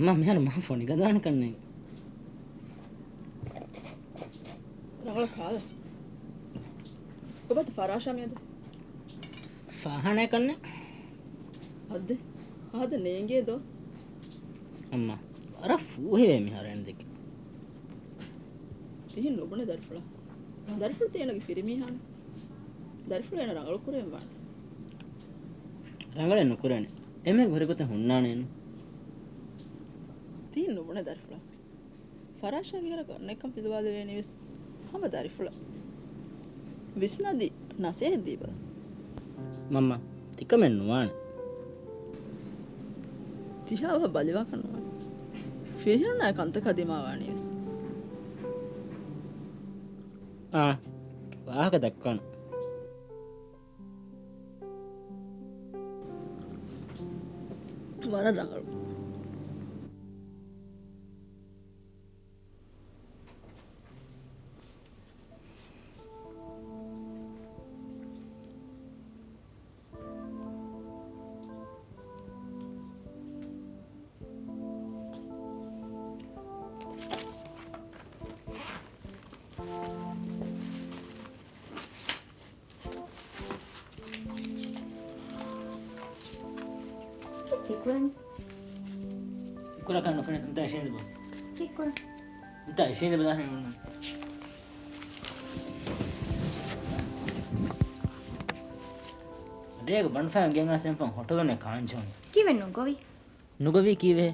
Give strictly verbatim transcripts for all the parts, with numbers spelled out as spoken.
މާ މިހާރު މާ ފޮނިގަދާނެ ކަންނޭނގެ. ރަނގަޅަށް ކާލަ. ކޮބާތަ ފަރާޝާ މިއަދު؟ ފާހާނާ ކަންނޭ. ހައްދެ. ހާދަ ނޭނގޭ ދޯ. އައްމާ. ވަރަށް ފޫހެވޭ މިހާރު އެނދެކެ. ތިހިން ނުބުނެ ދަރިފުޅާ. ދަރިފުޅު ތޭނަގެ ފިރިމީހާނެ. ދަރިފުޅު އޭނަ ރަނގަޅު ކުރެވެން ވާނެ. ރަނގަޅެއް ނުކުރޭނެ. އެމެ ހުރިގޮތެއް ހުންނާނެއެއްނު. ތިހިން ނުބުނެ ދަރިފުޅާ. ފަރާޝާގެ ހަރަކަށް ނެކަން ފިލުވާލެވޭނީވެސް ހަމަ ދަރިފުޅަށް. ވިސްނާދީ ނަސޭހަތް ދީބަލަ. މަންމަ، ތިކަމެއް ނުވާނެ. ތިހާ އަވަށް ބަލިވާކަށް ނުވާނެ. ފިރިހެނުންނާއި ކަންތަކާ ދިމާވާނީވެސް. އާ، ވާހަކަ ދައްކާނަން. ވަރަށް ރަނގަޅު. ކީކުރަން؟ ކުރަކަށް ނުފެނެ ތަންތާ އިށީނދެ ބަ. ކީކުރަން؟ ތަންތާ އިށީނދެ ބަލާ ހެން. ރޭގަ ބަނޑުފައި ގެން އައިސް ފަން ހޮޓަލުން ކާންޖޯން. ކީވެން ނުގޮވި؟ ނުގޮވީ ކީވެހޭ؟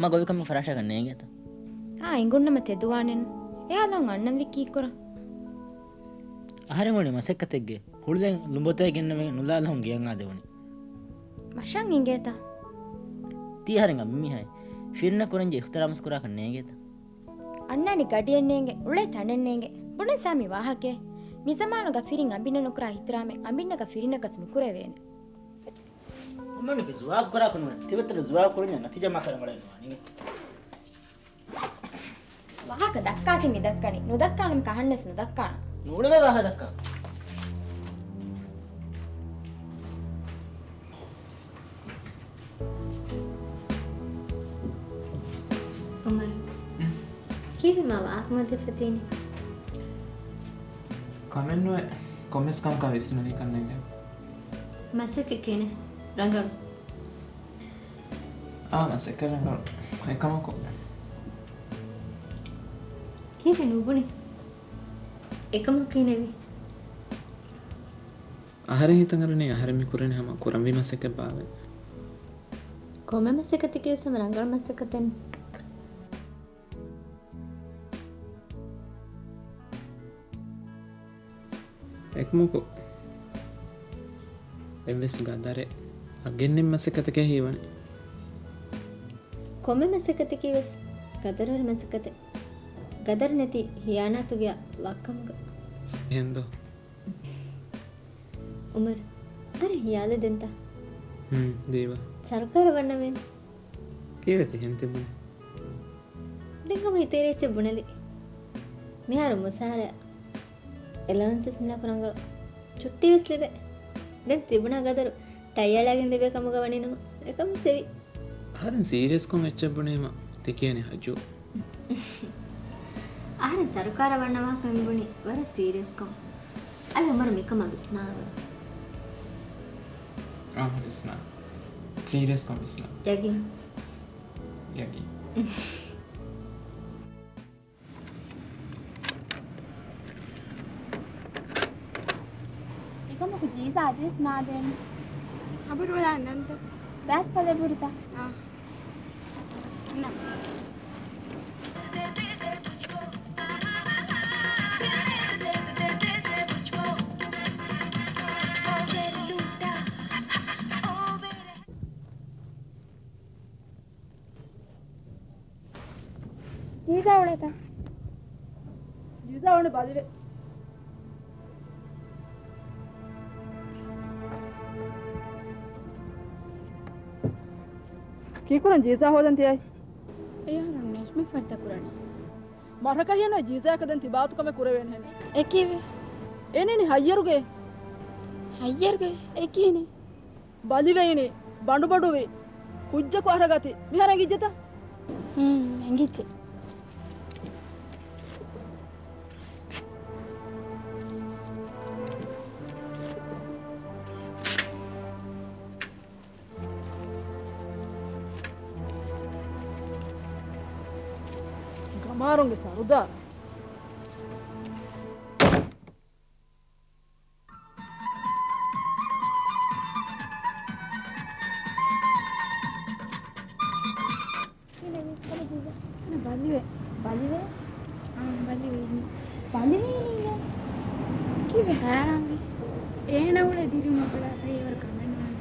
މަ ގޮވިކަމެއް ފަރާޝާގަ ނޭނގޭތަ؟ އާ، އެނގުންނަމަ ތެދުވާނެން. އެހާލަން އަންނަންވީ ކީކުރަން؟ އަހަރެން އުޅި މަސައްކަތެއްގެ ހުޅުލެން ލުނބޮތައެއް ގެންނަމެ ނުލާލަހުން ގެއަށް އާދެވުނީ. މަށަށް އިނގޭތަ؟ ތީ އަހަރެން އަނބިމީހާއެއް. ފިރިނަށް ކުރަންޖެހޭ އިހުތިރާމުސް ކުރާކަށް ނޭނގޭތަ؟ އަންނާނީ ގަޑިއެއް ނޭނގެ، އުޅޭ ތަނެއް ނޭނގެ. ބުނަން ސާމީ ވާހަކައެއް. މިޒަމާނުގަ ފިރިން އަނބިންނަށް ނުކުރާ އިހްތިރާމެއް އަނބިންނަކަށް ފިރިނަކަސް ނުކުރެވޭނެ. އަމަނުގެ ޖުވާބު ކުރާކު ނޫން. ތިބެތަރަ ޖުވާބު ކުރަންޏާ ނަތީޖާ މާކަރަ ގަޅެއް ނުވާނީ. ވާހަކަ ދައްކާތި މި ދައްކަނީ. ނުދައްކާނަމަ ކަހަންނެސް ނުދައްކާނަ. ނޫޅެވޭ ވާހަކަ ދައްކާ. އުމަރު. ކީއްވެ މާ ވާހަކަ މަދެފަ ދީނީ؟ ކަމެއްނުވޭ. ކޮންމެސް ކަމަކާ ވިސްނުނީ ކަންނޭނގެ. މަސައްކަތް ކިހިނެއް؟ ރަނގަޅު. އާ، މަސައްކަތް ރަނގަޅު. އެކަމަކު. ކީއްވެ ނުބުނީ؟ އެކަމަކު ކިހިނެއްވީ؟ އަހަރެން ހިތަށް އަރަނީ އަހަރެން މި ކުރަނީ ހަމަ ކުރަންވީ މަސައްކަތް ބާވައޭ. ކޮންމެ މަސައްކަތަކީ ވެސް ހަމަ ރަނގަޅު މަސައްކަތެއް. އެކަމަކު އެއްވެސް ގަދަރެއް އަގެއް ނެތް މަސައްކަތަކޭ ހީވަނީ. ކޮންމެ މަސައްކަތަކީ ވެސް ގަދަރުވެރި މަސައްކަތެއް. ގަދަރު ނެތި ހިޔާނާތުގެ ވައްކަމުގަ. އެހެންދޯ؟ އުމަރު، އަރެ ހިޔާލެއް ދެންތަ؟ ހުން، ދީބަ. ސަރުކާރަށް ވަންނަމޭ. ކީއްވެ ތިހެން ތިބުނީ؟ ދެން ހަމަ ހިތޭރި އެއްޗެއް ބުނެލި. މިހާރު މުސާރަ އެލަވަންސަސް މިލާކު ރަނގަޅު ޗުއްޓީ ވެސް ލިބޭ. ދެން ތިބުނާ ގަދަރު ޓައި އަޅާގެން ލިބޭ ކަމުގަ ވަނީ ނަމަ އެކަމު ސެވި. އަހަރެން ސީރިއަސްކޮށް އެއްޗެއް ބުނީމަ ތި ކިޔަނީ ހަޖޫ. އަހަރެން ސަރުކާރަށް ވަންނަ ވާހަކަ މި ބުނީ ވަރަށް ސީރިއަސްކޮށް. އަޅެ އުމަރު މިކަމަށް ވިސްނާލަބަލަ. އާ، ވިސްނާ. ސީރިއަސްކޮށް ވިސްނާ. ޔަގީން. ޔަގީން. އެކަމަކު ޖީޒާ އަދިވެސް ނާދޭނެ. ހަބަރު ބަލާން ދަންތަ؟ ބައިސްކަލެއް ބުރިތަ؟ އާ. ނަ. ޖީޒާ އުޅޭތަ؟ ޖީޒާ އުޅެ ބަލިވެ. ކީކުރަން ޖީޒާ ހޯދަން ތިއައީ؟ އެ އަހަރުން ނޭޝްމެ ފަރިތަ ކުރަނީ. މަރަކަށް ހިޔަނު ޖީޒާއަކަށް ދެން ތިބާތުކަމެއް ކުރެވޭނެހެނެއް. އެކީވެ؟ އޭނަ ހައްޔަރުގެ. ހައްޔަރުގެ؟ އެކީނެ. ބަލިވެއިނީ، ބަނޑުބަޑުވި. ކުއްޖަކު އަރަގަތި. މިހާރު އެނގިއްޖެތަ؟ ހޫން، އެނގިއްޖެ. ގަމާރުންގެ ސަރުދާރު. ބަލިވެ. ބަލިވެ؟ އާ، ބަލިވެ އިނީ. ބަލިވެ އިނީ؟ ކީއްވެ ހައިރާންވީ؟ އޭނަ އުޅޭ ދިރިއުޅުމަށް ބަލާފަ އެވަރު ކަމެއް ނުވާނެ.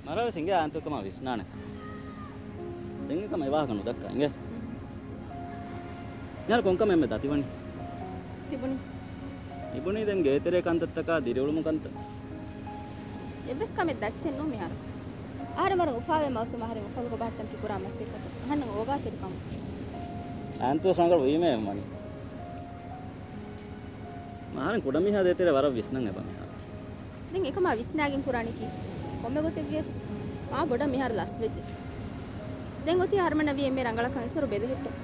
މަރާވެސް އިނގޭ އާންތު ކަމަށް ވިސްނާނެ. ދެން އެކަމަށް އެ ވާހަކަ ނުދައްކާ އިނގޭ. މިހާރު ކޮންކަމެއް އެންމެ ދަތިވަނީ؟ ތިބުނީ. ތިބުނީ ދެން ގޭތެރޭ ކަންތައްތަކާ ދިރިއުޅުމު ކަންތައް. އެއްވެސް ކަމެއް ދައްޗެއް ނޫން މިހާރު. އަހަރެން ވަރަށް އުފާވޭ މައުސޫމް އަހަރެން އުފަލުގަ ބަހައްޓަން ތި ކުރާ މަސައްކަތު. އަހަންނަށް އޯގާތެރި ކަމަށް. އާންތުވެސް ރަނގަޅު ވީމޭ އެއްވަނީ. މަހަރެން ކުޑަމީހާ ދޭތެރޭ ވަރަށް ވިސްނަން އެބަ މިހާރު. ދެން އެކަމާ ވިސްނާގެން ކުރާނީކީ؟ ކޮންމެ ގޮތެއްވިޔަސް މާ ބޮޑަށް މިހާރު ލަސްވެއްޖެ. ދެން އޮތީ އަހަރުމެންނަށް ވީ އެންމެ ރަނގަޅަށް ކަން އިސްވަރު ބެލެހެއްޓުން.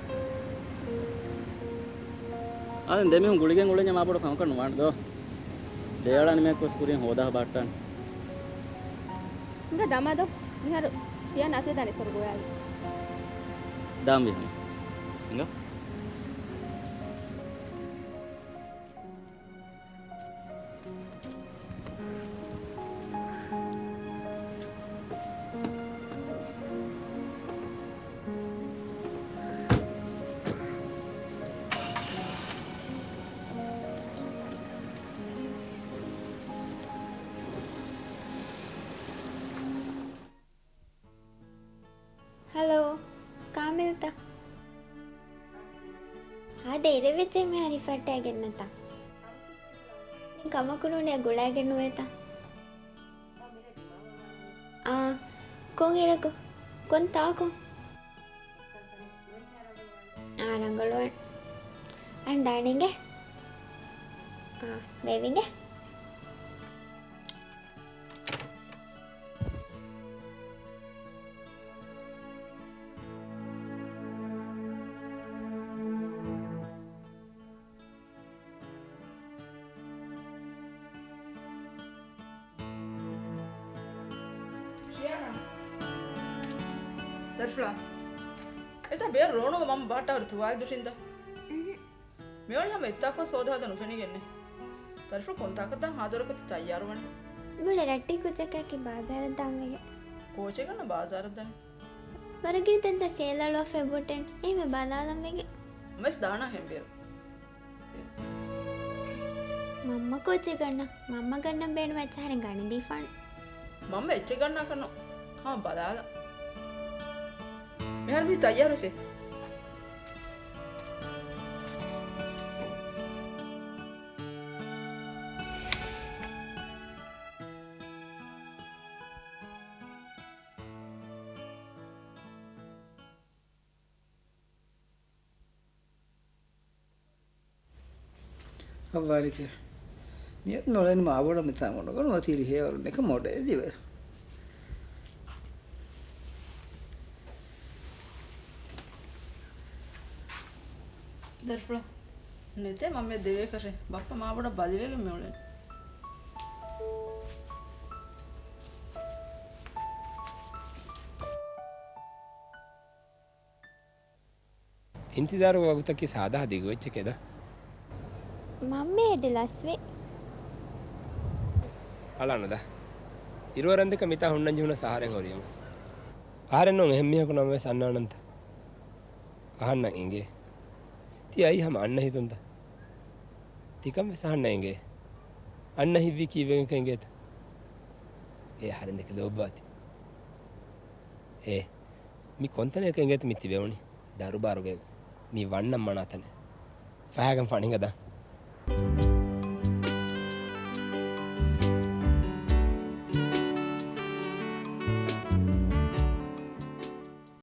އާ، ދެމީހުން ގުޅިގެން އުޅެންޏާ މާ ބޮޑު ކަމަކަށް ނުވާނެ ދޯ. ދެއަޅާ ނިމޭކުސް ކުރިން ހޯދާ ބަހައްޓާނެ. ހިނގާ ދަމާ ދޯ. މިހާރު ޝިޔާން އަތުވެދާނެ އިސްވަރު ގޮޔާއި. ދާން ވީ ހަމަ. ހިނގާ. ހަލޯ، ކާމިލްތަ؟ ހާދަ އިރެއްވެއްޖެ މިހާރު ހިފަހައްޓައިގެންނަތަ؟ ކަމަކު ނޫނޭ ގުޅައިގެން ނުވޭތަ؟ އާ، ކޮން އިރަކު؟ ކޮން ތާކު؟ އާ، ރަނގަޅުވަން. އަން ދާނެ އިނގޭ؟ އާ، ބޭބީ އިނގޭ. ޝިޔާނާ. ދަރިފުޅާ. އެތާ ބޭރު ރޯނުގަ މަންމަ ބަހައްޓާ ހުރި ތުވާލް ދުށިންތަ؟ މިއޮޅި ހަމަ އެއްތާކު ސޯދަ ހަދަ ނުފެނިގެންނެ. ދަރިފުޅު ކޮންތާކަށް ދާން ހާދަވަރަކަށް ތި ތައްޔާރުވަނީ؟ މުޅި ރައްޓެހި ކުއްޖަކަކީ ބާޒާރަށް ދާން ވެގެން. ކޯޗެއް ގަންނަ ބާޒާރަށް ދާނީ؟ ވަރަށް ގިނަ ތަންތަން ސޭލް އަޅުވާފައި ބޮޓެން. އެހެންވެ ބަލާލަން ވެގެން. ވެސް ދާނަ ހެންބޭރު. މަންމަ ކޯޗެއް ގަންނަ. މަންމަ ގަންނަން ބޭނުމަށް އަހަރެން ގަނެދީފާނެ. މަންމަ އެއްޗެއް ގަންނާކަށް ނޫން. ހާ ބަލާލަ. މިހާރު މީ ތައްޔާރުވެފަ. އައްވާރިކެ. ނިޔަތް ނުލައިން މާބޮޑަށް މިތާ މޮޑުގަނޑު ވަތީރި ހޭވަރު ނެކަ މޮޑޭ ދިވެ. ދަރިފުޅާ. ނެތޭ މަންމަ ދެވޭކަށެ. ބައްޕަ މާބޮޑަށް ބަލިވެގެން މިއުޅެނީ. އިންތިޒާރުގެ ވަގުތަކީ ސާދާ ދިގު އެއްޗެކޭ ދޯ. މަންމަ އެދި ލަސްވި. އަޅާނުދާ. އިރުއަރަންދެކެ މިތާ ހުންނަން ޖެހުނަސް އަހަރެން ހުރި އަމަސް. އަހަރެންނޫން އެހެން މީހަކު ނަމަވެސް އަންނާނަންތަ؟ އަހަންނަށް އެނގޭ. ތި އައީ ހަމަ އަންނަ ހިތުންތަ؟ ތިކަން ވެސް އަހަންނަށް އެނގޭ. އަންނަ ހިތްވީ ކީއްވެގެން އެނގޭތަ؟ އޭ އަހަރެންދެކެ ލޯބިވާތި. އޭ މި ކޮންތަނަކަށް އެނގޭތަ މި ތިބެވުނީ؟ ދަރުބާރުގައި މި ވަންނަން މަނާ ތަނެއް. ފަހާގެން ފަނިގަދަ.